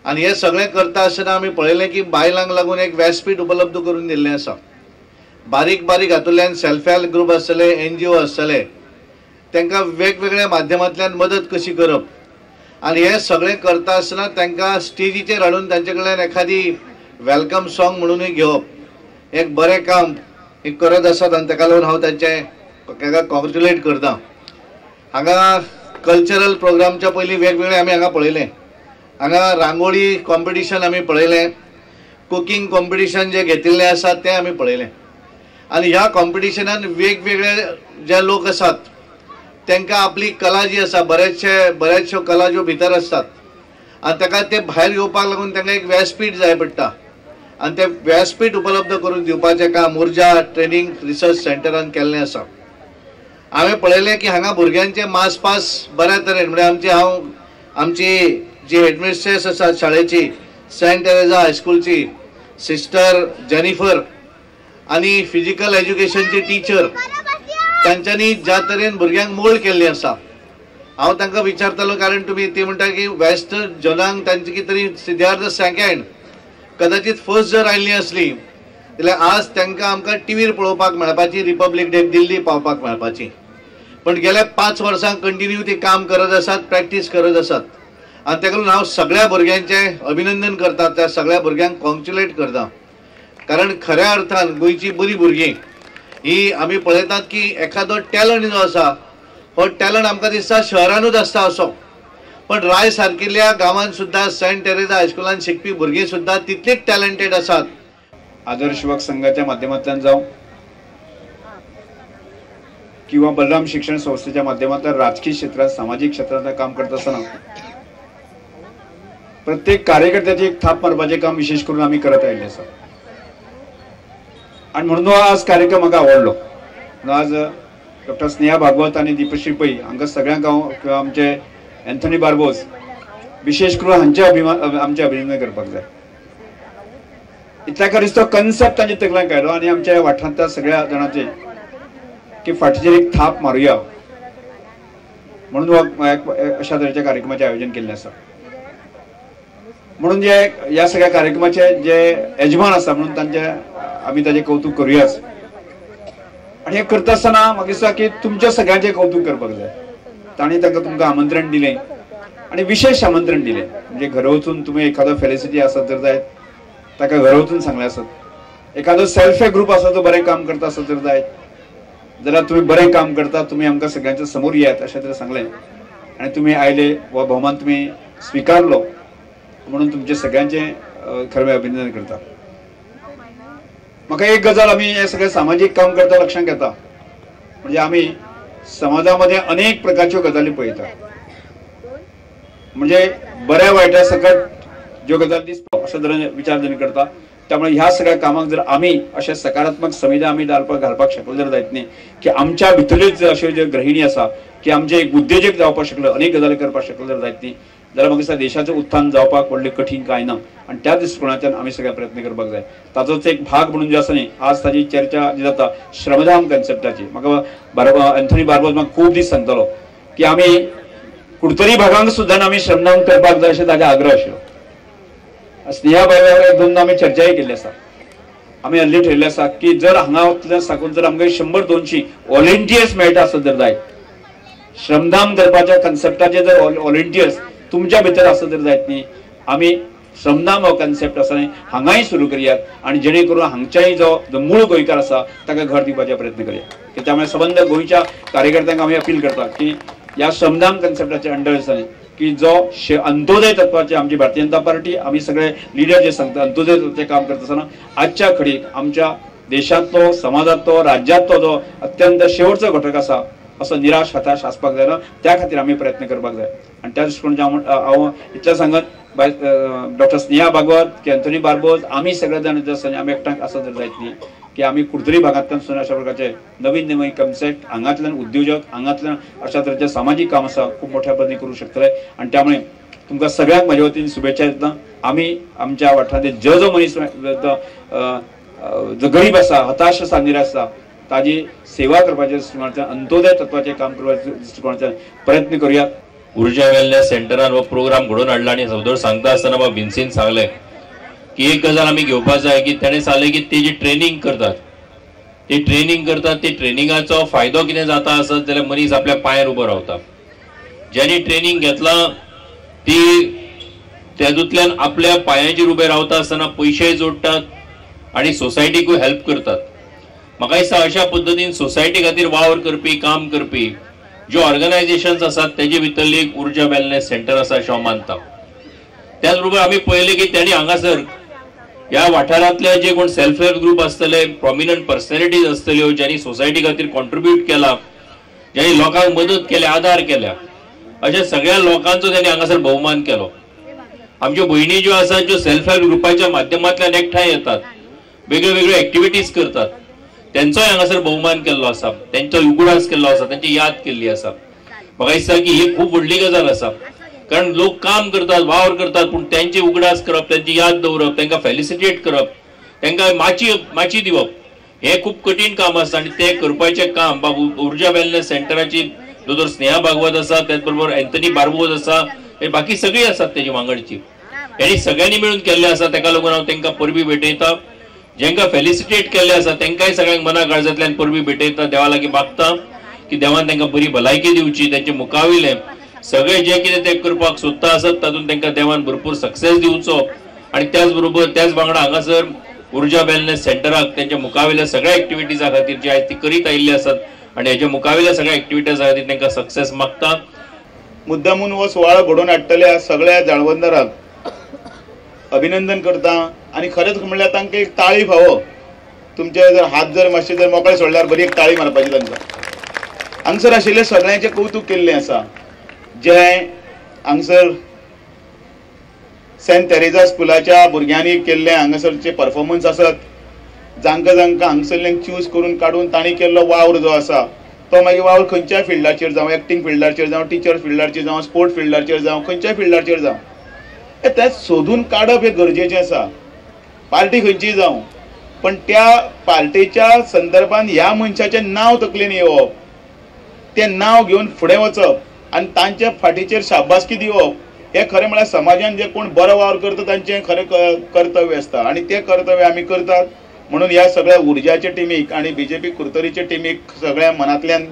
आनी हें सगळें करता आसतना आमी पळयलें की बायलांक लागून एक व्यासपीठ उपलब्ध करून दिल्लें आसा. बारीक बारीक हातूंतल्यान सेल्फ हेल्प ग्रुप आसतले, एनजीओ आसतले, तांकां वेगवेगळ्या माध्यमांतल्यान मदत कशी करप आनी हें सगळें करता आसतना तांकां स्टेजीचेर हाडून तांचे कडल्यान एखादी welcome song म्हणूनय घेवप एक बरें काम एक करत आसात आनी ताका लागून हांव तांचें ताका कॉंग्रेच्युलेट करता. हांगा कल्चरल प्रोग्रामच्या पयलीं वेगवेगळे आमी हांगा पळयलें, हांगा रांगोळी कॉम्पिटिशन आमी पळयलें, कुकींग कॉम्पिटिशन जे घेतिल्लें आसा तें आमी पळयलें. आनी ह्या कॉम्पिटिशनान वेगवेगळे जे लोक आसात तांकां आपली कला जी आसा, बऱ्याचश्यो कला ज्यो भितर आसतात आनी ताका ते भायर येवपाक लागून तांकां एक व्यासपीठ जाय पडटा आनी तें व्यासपीठ उपलब्ध करून दिवपाचें काम उर्जा ट्रेनींग रिसर्च सेंटरान केल्लें आसा. हांवें पळयलें की हांगा भुरग्यांचें मास पास बऱ्या तरेन, म्हणजे आमची जी हेडमिस्ट्रेस आसा शाळेची, सेंट टेरेझा हायस्कूलची सिस्टर जेनिफर आनी फिजिकल एज्युकेशनची टिचर, तांच्यांनी ज्या तरेन भुरग्यांक मोल्ड केल्ली आसा. हांव तांकां विचारतालो, कारण तुमी ती म्हणटा की वेस्ट जनांक तांची कितें तरी they are the second, कदाचित फर्स्ट जर आयिल्ली आसली जाल्यार आज तांकां आमकां टिवीर पळोवपाक मेळपाची, रिपब्लीक डे दिल्ली पावपाक मेळपाची. पण गेल्या 5 वर्सां कंटिन्यू ती काम करत आसात, प्रॅक्टीस करत आसात आनी ताका लागून हांव सगळ्या भुरग्यांचें अभिनंदन करता, त्या सगळ्या भुरग्यांक कॉंग्रेच्युलेट करता. कारण खऱ्या अर्थान गोंयची बरी भुरगीं ही आमी पळयतात की एखादो टॅलंट जो आसा हो टॅलंट आमकां दिसता शहरानूच आसता असो, पण राय सारकिल्ल्या गांवांत सुद्दां सेंट टेरेझा हायस्कुलान शिकपी भुरगीं सुद्दां तितलीच टॅलंटेड आसात. आदर्श युवक संघाच्या माध्यमांतल्यान जावं किंवा बलराम शिक्षण संस्थेच्या माध्यमांतल्यान राजकीय क्षेत्रात, सामाजिक क्षेत्रात काम करत असताना प्रत्येक कार्यकर्त्याची एक थाप मारपाचें काम विशेष करून आमी करत आयिल्लें आसा. आनी म्हणून आज कार्यक्रम म्हाका आवडलो. म्हणून आज डॉक्टर स्नेहा भागवत आनी दीपश्री पै हांकां सगळ्यांक हांव किंवा आमचे एन्थनी बार्बोज विशेष करून हांचे आमचें अभिनंदन करपाक जाय. इतल्या खातीर तो कन्सेप्ट तांच्या तकल्यांक आयलो आनी आमच्या वाठारांतल्या सगळ्या जाणांचे की फाटीचेर एक थाप मारुया म्हणून अशा तरेच्या कार्यक्रमाचें आयोजन केल्लें आसा. म्हणून जे ह्या सगळ्या कार्यक्रमाचे जे यजमान आसा म्हणून तांचे आमी ताजें कौतुक करुयाच. आनी हें करता आसतना म्हाका दिसता की तुमच्या सगळ्यांचें कौतुक करपाक जाय. तांणी तांकां तुमकां आमंत्रण दिलें आनी विशेष आमंत्रण दिलें, म्हणजे घरा वचून तुमी एखादो फेलिसिटी आसत तर जायत ताका घरा वचून सांगलें आसत, एखादो सेल्फ हेल्प ग्रुप आसा तो बरें काम करता आसत तर जायत जाल्यार तुमी बरें काम करता, तुमी आमकां सगळ्यांच्या समोर येयात अशें तरेन सांगलें आनी तुमी आयले हो भोवमान तुमी स्विकारलो म्हणून तुमचे सगळ्यांचें खरें अभिनंदन करता. म्हाका एक गजाल आमी हें सगळें सामाजीक काम करता लक्षांत घेता, म्हणजे आमी समाजामध्ये अनेक प्रकारच्यो गजाली पळयता, म्हणजे बऱ्या वायटा सकट ज्यो गजाली दिसता अशा तरेन विचार जरी करता. त्यामुळे ह्या सगळ्या कामाक जर आमी अशे सकारात्मक संविधा आमी घालपाक शकलो जर जायत न्ही की आमच्या भितरल्योच अश्यो ज्यो गृहिणी आसा की आमचे एक उद्योजक जावपाक शकलो, अनेक गजाली करपाक शकलो जर जायत न्ही जाल्यार म्हाका दिसता देशाचें उत्थान जावपाक व्हडलें कठीण कांय ना. आनी त्या दृश्टिकोणांतल्यान आमी सगळे प्रयत्न करपाक जाय. ताचोच एक भाग म्हणून जे आसा न्ही आज ताजी चर्चा जी जाता श्रमधाम कन्सेप्टाची. म्हाका एन्थनी बार्बोज म्हाका खूब दीस सांगतालो की आमी कुडतरी भागांक सुद्दां आमी श्रमदान करपाक जाय अशें ताजे आग्रह आशिल्लो. स्नेहा बाय दोनदा आमी चर्चाय केल्ली आसा. आमी हल्ली ठरयल्लें आसा की जर हांगा साकून जर आमकां 100-200 व्हॉलेंटियर्स मेळटा आसत जर जायत, श्रमदान करपाच्या कन्सेप्टाचे जर व्हॉलेंटियर्स तुमच्या भितर आसत जर जायत न्ही, आमी श्रमदान हो कन्सेप्ट आसा न्ही हांगाय सुरू करयात आनी जेणे करून हांगच्याय जो मूळ गोंयकार आसा ताका घर दिवपाचे प्रयत्न करया. त्यामुळे सबंद गोंयच्या कार्यकर्त्यांक आमी अपील करता की ह्या श्रमदान कन्सेप्टाचे अंडर आसा न्ही की जो अंत्योदय तत्वाचे आमची भारतीय जनता पार्टी आमी सगळे लिडर जे सांगता अंत्योदय तत्वाचें काम करता आसतना आजच्या घडयेक आमच्या देशांतलो, समाजांतलो, राज्यांतलो जो अत्यंत शेवटचो घटक आसा असो निराश हताश आसपाक जायना, त्या खातीर आमी प्रयत्न करपाक जाय. आनी त्या दृश्टिकोणान हांव इतलें सांगत डॉक्टर स्नेहा भागवत की एन्थनी बार्बोज आमी सगळे जाण जे आसा आमी एकठांय आसत जर जायत न्ही की आमी कुडतरी भागांतल्यान सुद्दां अशा प्रकारचे नवीन नवीन कन्सेप्ट हांगांतल्यान उद्योजक हांगांतल्यान अशा तरेचें सामाजीक काम आसा खूब मोठ्या पद्दतीन करूंक शकतले. आनी त्यामुळे तुमकां सगळ्यांक म्हज्या वतीन शुभेच्छा दिता. आमी आमच्या वाठारांतले जो जो मनीस जो गरीब आसा, हताश आसा, निराश आसा ताजी सेवा करपाच्या दृश्टिकोणांतल्यान अंत्योदय तत्वाचें काम करपाच्या दृश्टिकोणांतल्यान प्रयत्न करुया. उर्जा वेलनेस सेंटरान हो प्रोग्राम घडोवन हाडला आनी सदोर सांगता आसतना बाब विन्सीन सांगलें की एक गजाल आमी घेवपा जाय की तेणें सांगलें की ती जी ट्रेनींग करतात ती ट्रेनींग करतात ती ट्रेनिंगाचो फायदो कितें जाता आसत जाल्यार मनीस आपल्या पांयार उबो रावता. ज्यांनी ट्रेनींग घेतलां ती तेतूंतल्यान आपल्या पांयाचेर उबे रावता आसतना पयशेय जोडटात आनी सोसायटीकूय हेल्प करतात. म्हाका दिसता अशा पद्दतीन सोसायटी खातीर वावर करपी काम करपी ज्यो ऑर्गनायझेशन्स आसात तेजे भितरली एक उर्जा वेलनेस सेंटर आसा अशें हांव मानता. त्याच बरोबर आमी पळयलें की तेणी हांगासर ह्या वाठारांतले जे कोण सेल्फ हेल्प ग्रुप आसतले, प्रोमिनंट पर्सनॅलिटीज आसतल्यो ज्यांनी सोसायटी खातीर कॉन्ट्रिब्यूट केला, ज्यांनी लोकांक मदत केल्या, आदार केल्या, अशा सगळ्या लोकांचो त्यांनी हांगासर भोवमान केलो. आमच्यो भयणी ज्यो आसात ज्यो सेल्फ हेल्प ग्रुपाच्या माध्यमांतल्यान एकठांय येतात, वेगळ्यो वेगळ्यो एक्टिविटीज करतात, त्यांचोय हांगासर भोवमान केल्लो आसा, त्यांचो उगडास केल्लो आसा, त्यांची याद केल्ली आसा. म्हाका दिसता की ही खूब व्हडली गजाल आसा, कारण लोक काम करतात, वावर करतात, पूण त्यांचे उगडास करप, त्यांची याद दवरप, तांकां फेलिसिटेट करप, तांकां माची दिवप हें खूब कठीण काम आसता आनी तें करपाचें काम बाब उर्जा वेलनेस सेंटराची दोतोर स्नेहा भागवत आसा, त्याच बरोबर एंथनी बार्बोज आसा, बाकी सगळीं आसात तेजी वांगडची, हेणी सगळ्यांनी मेळून केल्लें आसा. ताका लागून हांव तांकां परबी भेटयता, जेंकां फेलिसिटेट केल्लें आसा तांकांय सगळ्यांक मना काळजांतल्यान परबी भेटयता. देवा लागीं मागता की देवान तांकां बरी भलायकी दिवची, तेंचे मुखाविलें सगळें जें कितें तें करपाक सोदता आसत तातूंत तांकां देवान भरपूर सक्सेस दिवचो. आनी त्याच बरोबर त्याच वांगडा हांगासर उर्जा वेलनेस सेंटराक तेंच्या मुखावेल्या सगळ्या एक्टिविटीजा खातीर जी आयज ती करीत आयिल्ली आसात आनी हेच्या मुखावेल्या सगळ्या एक्टिविटीजा खातीर तांकां सक्सेस मागता. मुद्दामून हो सुवाळो घडोवन हाडटल्या सगळ्या जाळवणदाराक अभिनंदन करता आनी खरेंच म्हणल्यार तांकां एक ताळी फावो. तुमचे जर हात जर मातशे जर मोकळे सोडल्यार बरी एक ताळी मारपाची तांकां. हांगसर आशिल्ले सगळ्यांचें कौतूक केल्लें आसा, जे हांगसर सेंट तेरेजा स्कुलाच्या भुरग्यांनी केल्ले हांगासरचे परफॉर्मन्स आसत, जांकां जांकां हांगसरल्यान चूज करून काडून तांणी केल्लो वावर जो आसा तो मागीर वावर खंयच्याय फिल्डाचेर जावं, एक्टींग फिल्डाचेर जावं, टिचर फिल्डाचेर जावं, स्पोर्ट फिल्डाचेर जावं, खंयच्याय फिल्डाचेर जावं, तें सोदून काडप हें गरजेचें आसा. पार्टी खंयचीय जावं, पण त्या पार्टीच्या संदर्भान ह्या मनशाचें नांव तकलेन येवप, तें नांव घेवन फुडें वचप आनी तांच्या फाटीचेर शाबासकी दिवप हें खरें म्हळ्यार समाजान जे कोण बरो वावर करता तांचें खरें कर्तव्य आसता आनी तें कर्तव्य आमी करतात. म्हणून ह्या सगळ्या उर्जाच्या टिमीक आनी बीजेपी कुरतरीच्या टिमीक सगळ्या मनांतल्यान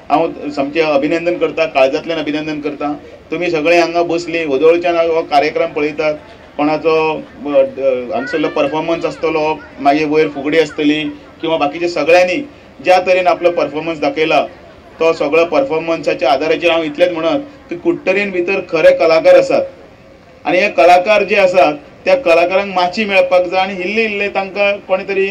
हांव सामकें अभिनंदन करता, काळजांतल्यान अभिनंदन करता. तुमी सगळे हांगा बसली वदोळच्यान हो कार्यक्रम पळयतात, कोणाचो हांगसरलो परफॉर्मन्स आसतलो, मागीर वयर फुगडी आसतली किंवा बाकीचे सगळ्यांनी ज्या तरेन आपलो परफॉर्मन्स दाखयला तो सगळो परफॉर्मन्साच्या आदाराचेर हांव इतलेंच म्हणत की कुडटरीन भितर खरे कलाकार आसात आनी हे कलाकार जे आसात त्या कलाकारांक माची मेळपाक जाय आनी इल्ले इल्ले तांकां कोणी तरी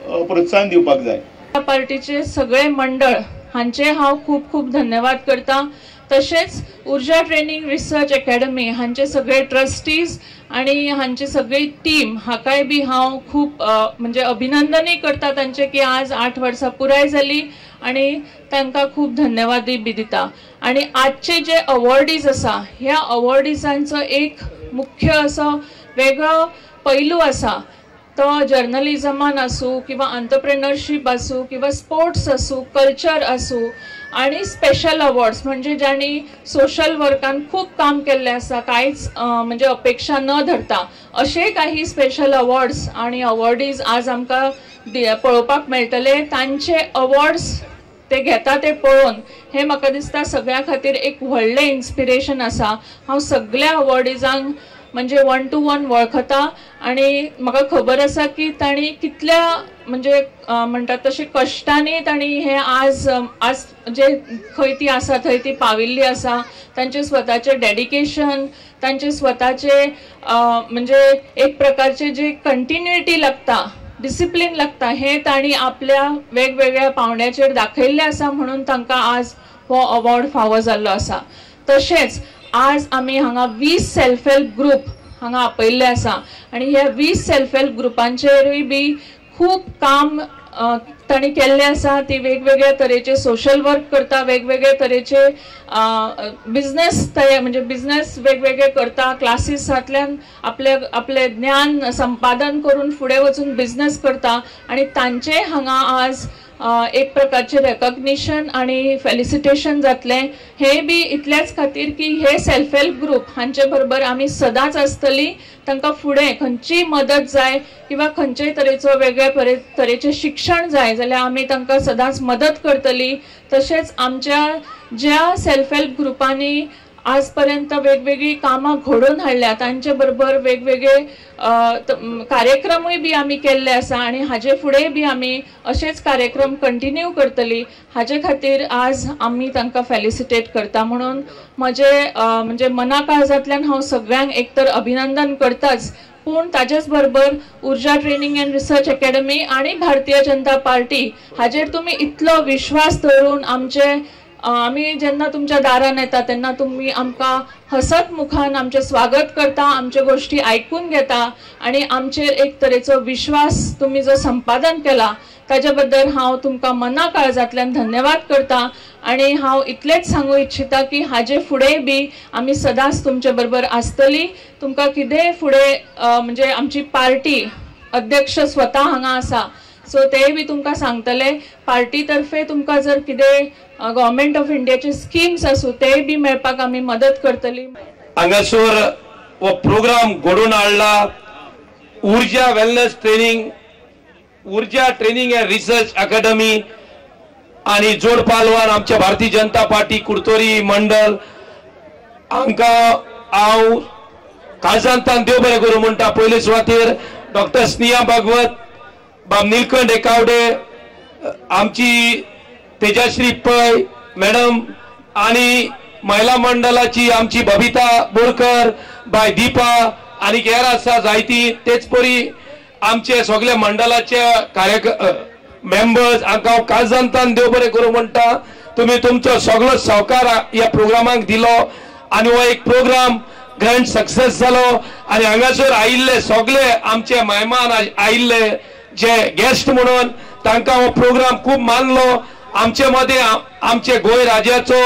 प्रोत्साहन दिवपाक जाय. पार्टीचे सगळे मंडळ हांचे हांव खूब खूब धन्यवाद करता. तशेंच उर्जा ट्रेनिंग रिसर्च एकेडमी हांचे सगळे ट्रस्टीज आनी हांची सगळी टीम हाकाय बी हांव खूब म्हणजे अभिनंदनूय करता तांचे की आज 8 वर्सां पुराय जाली आनी तांकां खूब धन्यवादूय बी दिता. आनी आजचे जे अवॉर्डीज आसा ह्या अवॉर्डीजांचो एक मुख्य असो वेगळो पैलू आसा, तो जर्नलिजमान आसूं किंवा एंटरप्रेन्योरशीप आसूं किंवा स्पोर्ट्स आसूं, कल्चर आसूं आनी स्पेशल अवॉर्ड्स म्हणजे ज्यांनी सोशल वर्कान खूब काम केल्लें आसा कांयच म्हणजे अपेक्षा न धरता अशे काही स्पेशल अवॉर्ड्स आनी अवॉर्डीज आज आमकां पळोवपाक मेळटले. तांचे अवॉर्ड्स ते घेता ते पळोवन हें म्हाका दिसता सगळ्यां खातीर एक व्हडलें इन्स्पिरेशन आसा. हांव सगळ्या अवॉर्डीजांक म्हणजे 1 to 1 वळखता आनी म्हाका खबर आसा की तांणी कितल्या म्हणजे म्हणटात तशें कश्टांनी तांणी हें आज आज जे खंय ती आसा थंय ती पाविल्ली आसा. तांचे स्वताचें डेडिकेशन, तांचे स्वताचे म्हणजे एक प्रकारचे जे कंटिन्युइटी लागता, डिसिप्लीन लागता, हें तांणी आपल्या वेगवेगळ्या पावंड्याचेर दाखयल्लें आसा म्हणून तांकां आज हो अवॉर्ड फावो जाल्लो आसा. तशेंच आज आमी हांगा 20 सेल्फ हेल्प ग्रुप हांगा आपयल्ले आसा आनी ह्या 20 सेल्फ हेल्प ग्रुपांचेरूय बी खूब काम तांणी केल्लें आसा. ती वेगवेगळ्या तरेचे सोशल वर्क करता, वेगवेगळे तरेचे बिजनेस तयार म्हणजे बिजनेस वेगवेगळे करता, क्लासीसांतल्यान आपले आपले ज्ञान संपादन करून फुडें वचून बिजनेस करता आनी तांचे हांगा आज एक प्रकारचें रेकग्निशन आनी फेलिसिटेशन जातलें. हें बी इतल्याच खातीर की हे सेल्फ हेल्प ग्रुप हांचे बरोबर आमी सदांच आसतली. तांकां फुडें खंयचीय मदत जाय किंवा खंयचेय तरेचो वेगळे तरेचें शिक्षण जाय जाल्यार आमी तांकां सदांच मदत करतली. तशेंच आमच्या ज्या सेल्फ हेल्प ग्रुपांनी आज पर्यंत वेगवेगळी कामां घडोवन हाडल्या तांचे बरोबर वेगवेगळे कार्यक्रमूय बी आमी केल्ले आसा आनी हाजे फुडें बी आमी अशेच कार्यक्रम कंटिन्यू करतली. हाजे खातीर आज आमी तांकां फेलिसिटेट करता. म्हणून म्हजे म्हणजे मना काळजांतल्यान हांव सगळ्यांक एक तर अभिनंदन करताच, पूण ताजेच बरोबर Urja training and research academy आनी भारतीय जनता पार्टी हाजेर तुमी इतलो विश्वास दवरून आमचे आमी जेन्ना तुमच्या दारान येता तेन्ना तुमी आमकां हसत मुखान आमचें स्वागत करता, आमच्यो गोश्टी आयकून घेता आनी आमचेर एक तरेचो विश्वास तुमी जो संपादन केला ताजे बद्दल हांव तुमकां मना काळजांतल्यान धन्यवाद करता. आनी हांव इतलेंच सांगू इच्छिता की हाजे फुडें बी आमी सदांच तुमचे बरोबर आसतली. तुमकां कितेंय फुडें म्हणजे आमची पार्टी अध्यक्ष स्वता हांगा आसा, सो तेय बी तुमकां सांगतले. पार्टी तर्फे तुमकां जर कितें गव्हर्मेंट ऑफ इंडियाचे स्किम्स आसूं तेय बी मेळपाक आमी मदत करतली. हांगासर हो प्रोग्राम घडोवन हाडला Urja wellness training, Urja training and research academy आनी जोड पालवान आमच्या भारतीय जनता पार्टी कुडतोरी मंडळ आमकां हांव काळजांतल्यान देव बरें करूं म्हणटा. पयले सुवातेर डॉक्टर स्नेहा भागवत, बाब निलकंठ एकावडे, आमची तेजश्री पै मॅडम आनी महिला मंडळाची आमची बबिता बोरकर, बाय दीपा आनी हेर आसा जायती. तेच परी आमचे सगळे मंडळाचे कार्य मेंबर्स हांकां हांव काळजांतल्यान देव बरें करूं म्हणटा. तुमी तुमचो सगळो सहकार ह्या प्रोग्रामाक दिलो आनी हो एक प्रोग्राम ग्रँड सक्सेस जालो. आनी हांगासर आयिल्ले सगळे आमचे मेहमान आयिल्ले जे गेस्ट म्हणून तांकां हो प्रोग्राम खूब मानलो. आमचे मदें आमचे गोंय राज्याचो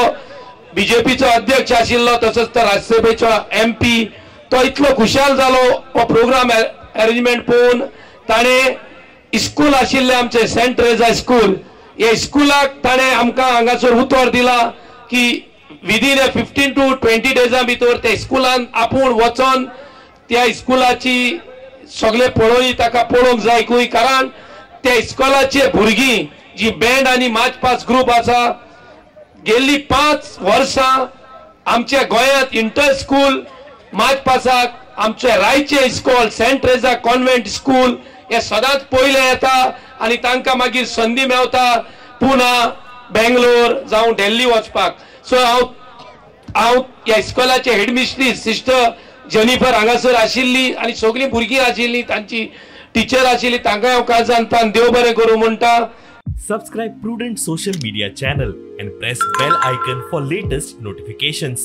बीजेपीचो अध्यक्ष आशिल्लो तसोच तो राज्यसभेचो एमपी तो इतलो खुशाल जालो हो प्रोग्राम अरेंजमेंट पळोवन. ताणें स्कूल आशिल्लें आमचें सेंट ट्रेजा स्कूल, ह्या स्कुलाक ताणें आमकां हांगासर उतर दिला की विदीन 15 to 20 डेजा भितर त्या स्कुलान आपूण वचोन त्या स्कुलाची सगळे पळोवणी ताका पळोवंक जाय खूंय, कारण त्या इस्कॉलाचे भुरगीं जी बँड आनी मार्च पास ग्रुप आसा गेल्ली 5 वर्सां आमच्या गोंयांत इंटर स्कूल मार्च पासाक आमचे रायचे इस्कॉल सेंट ट्रेजा कॉन्व्हेंट स्कूल हे सदांच पयले येता आनी तांकां मागीर संदी मेवता पुना, बेंगलोर जावं दिल्ली वचपाक. सो हांव ह्या इस्कॉलाचे हेडमिस्ट्रीस सिस्टर जेनिफर हांगासर आशिल्ली आनी सगळीं भुरगीं आशिल्लीं, तांची टिचर आशिल्ली, तांकां हांव काळजांतल्यान देव बरें करूं म्हणटा. Subscribe Prudent social media channel and press bell icon for latest notifications.